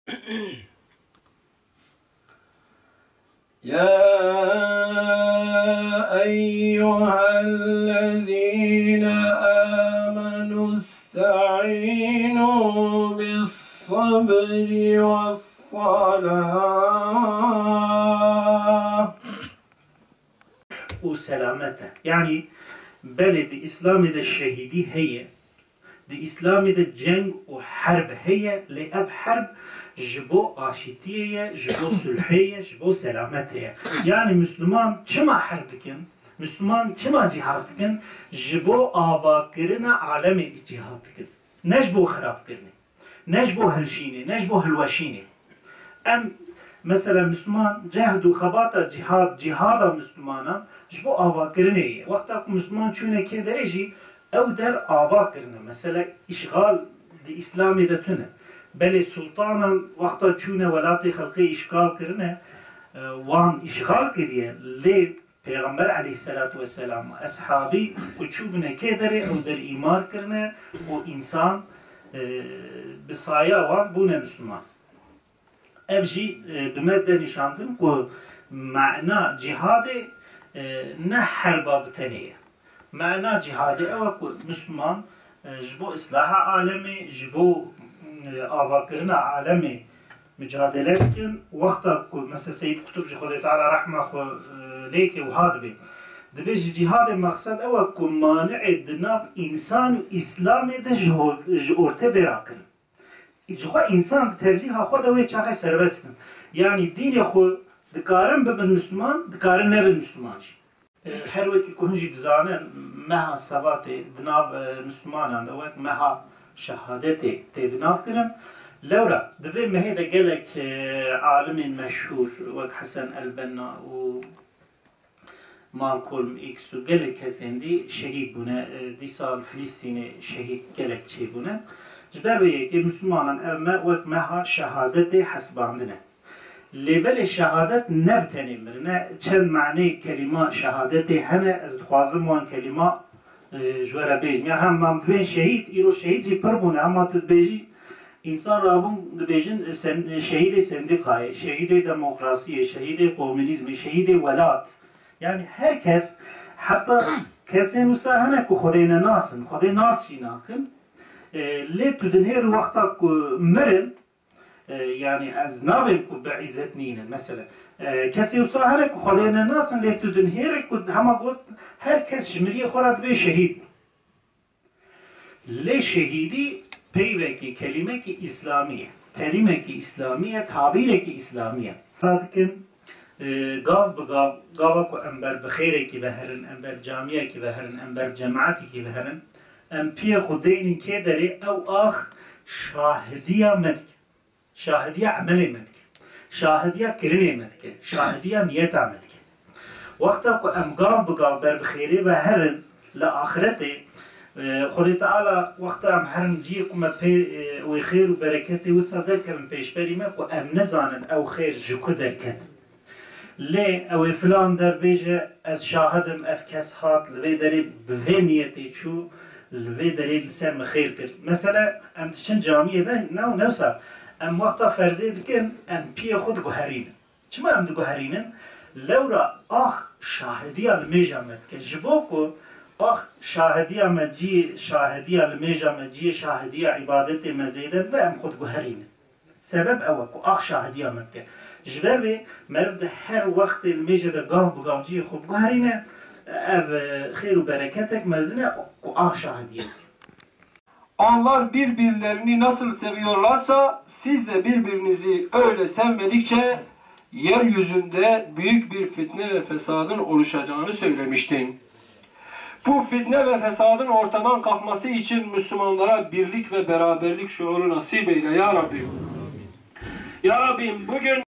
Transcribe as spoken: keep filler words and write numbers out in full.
يا أيها الذين آمنوا استعينوا بالصبر والصلاة. û selamet e. Yanî belê di Îslamê de şehîdî heye, di Îslamê de ceng û herb heye, lê ev herb ji bo aşîtiyê ye, ji bo sulhê ye, ji bo selametê ye. Yanî Müslüman çima herb dikin? Müslüman çima cîhad dikin? Ji bo avakirina alemê cîhad dikin. Ne ji bo xerabkirinê. Ne ji bo hilşînê, ne ji bo hilweşînê. Em, mesela, Müslüman cehd û xebata cîhad, cîhada Müslümanan ji bo avakirinê ye. Wexta ku Müslüman çûne kê derê jî, ew der ava kirine. Mesela, îşxal di Îslamê de tune. Belê sultanan wexta çûne welatê xelkê îşgal kirine, e, wan îşgal kiriye. Lê Pêxember aleyhisselatu vesselam, eshabî ku çûbûne kê derê, ew der îmar kirine û însan, e, bi saya wan bûne Müslüman. Ev jî, e, bi me de nîşandin ku mana cîhadê, e, ne herba bi tenê ye. Mana cîhadê ew e ku Müslüman, e, ji bo islaha alemê, ji bo, e, avakirina alemê, micadele dikin. Wexta ku mesela Seyyid Qutb, ji Xwedê Teala rehma xwe, e, lê ke, wiha dibê. Dibê ji cîhadê mexsed ew e ku mani'ê di nav însan û Îslamê de ji hor-, ji ortê bê rakirin. Ji xwe însan di tercîha xwe de wê çaxê serbest in. Yanî dînê xwe dikarin bibin Müslüman, dikarin nebin Müslüman jî. Her wekî ku hûn jî dizanin, meha Sebatê di nav, e, Mislimanan de wek meha şehadetê tê binavkirin. Lewra di vê mehê de gelek, e, alimên meşhûr wek Hesen el-Benna û Malcolm X û gelek kesên dî şehîd bûne. E, dîsa li Filistînê şehîd gelek çêbûne. Ji ber vê yekê Mislimanan ev meh wek meha şehadetê hesibandine. Lê belê şehadet ne bi tenê mirine. Çend maneyê kelîma şehadetê hene, ez dixwazim wan kelîma, e, ji we re bêjim. Ya hema em dibên şehîd, îro şehîd jî pir bûne. Hema tu dibêjî, însan rabûn dibêjin, sen-, şehîdê sendîkayê, şehîdê demokrasiyê, şehîdê komûnîzmê, şehîdê welat. Yanî her kes, heta kesên wisa hene ku Xwedê ne nas in, Xwedê nas jî nakin. E, lê tu dinêr wexta ku mirin, E, yanî ez nabêm ku bi îzzet nînin. Mesela, e, kesê wisa hene ku Xwedê ne nas in, lê tu dinhêre ku hema got, her kes ji miriyê xwe re dibê şehîd. Lê şehîdî peyvekî, kelîmekî îslamî ye. Kelîmekî îslamî ye, tabîrekî îslamî ye. Dikin, e, gav bi gav, gava ku em ber bi xêrekî ve herin, em ber camiyekî ve herin, em ber cemaetîkî ve herin, em piyê xwe deynin kê derê, ew ax şahidiya me dike. Şahidiya emelê me dike. Şahidiya kirinê me dike. Şahidiya niyeta me dike. Wexta ku em gav bi gav ber bi xêrê ve herin li axiretê, e, Xwedê Teala wexta em herin cihê ku me pê, e, wê xêr û bereketê wisa derkevin pêşberî me ku em nizanin ew xêr ji ku derket. Lê ew ê filan der bêje, ez şahid im, ev kes hat, li vê derê bi vê niyetê çû, li vê derê li ser min xêr kir. Mesele, em diçin camiyê de, ne, ne wisa. Em wexta ferzê dikin, em piyê xwe diguherînin. Çima em diguherînin? Lewra ax şahidiya limêja me dike. Ji bo ku ax şahidiya me cihê, şahidiya limêja me cihê şahidiya îbadetê me zêde bibe, em xwe diguherînin. Sebeb ew e ku ax şahidiya me dike. Ji ber vê meriv di her wextê li mêje de gav bi gav cihê xwe biguherîne, ev, e, xêr û bereketek mezin e ku ax şahidiye dike. Onlar birbirlerini nasıl seviyorlarsa siz de birbirinizi öyle sevmedikçe yeryüzünde büyük bir fitne ve fesadın oluşacağını söylemiştin. Bu fitne ve fesadın ortadan kalkması için Müslümanlara birlik ve beraberlik şuuru nasip eyle ya Rabbi. Ya Rabbim, bugün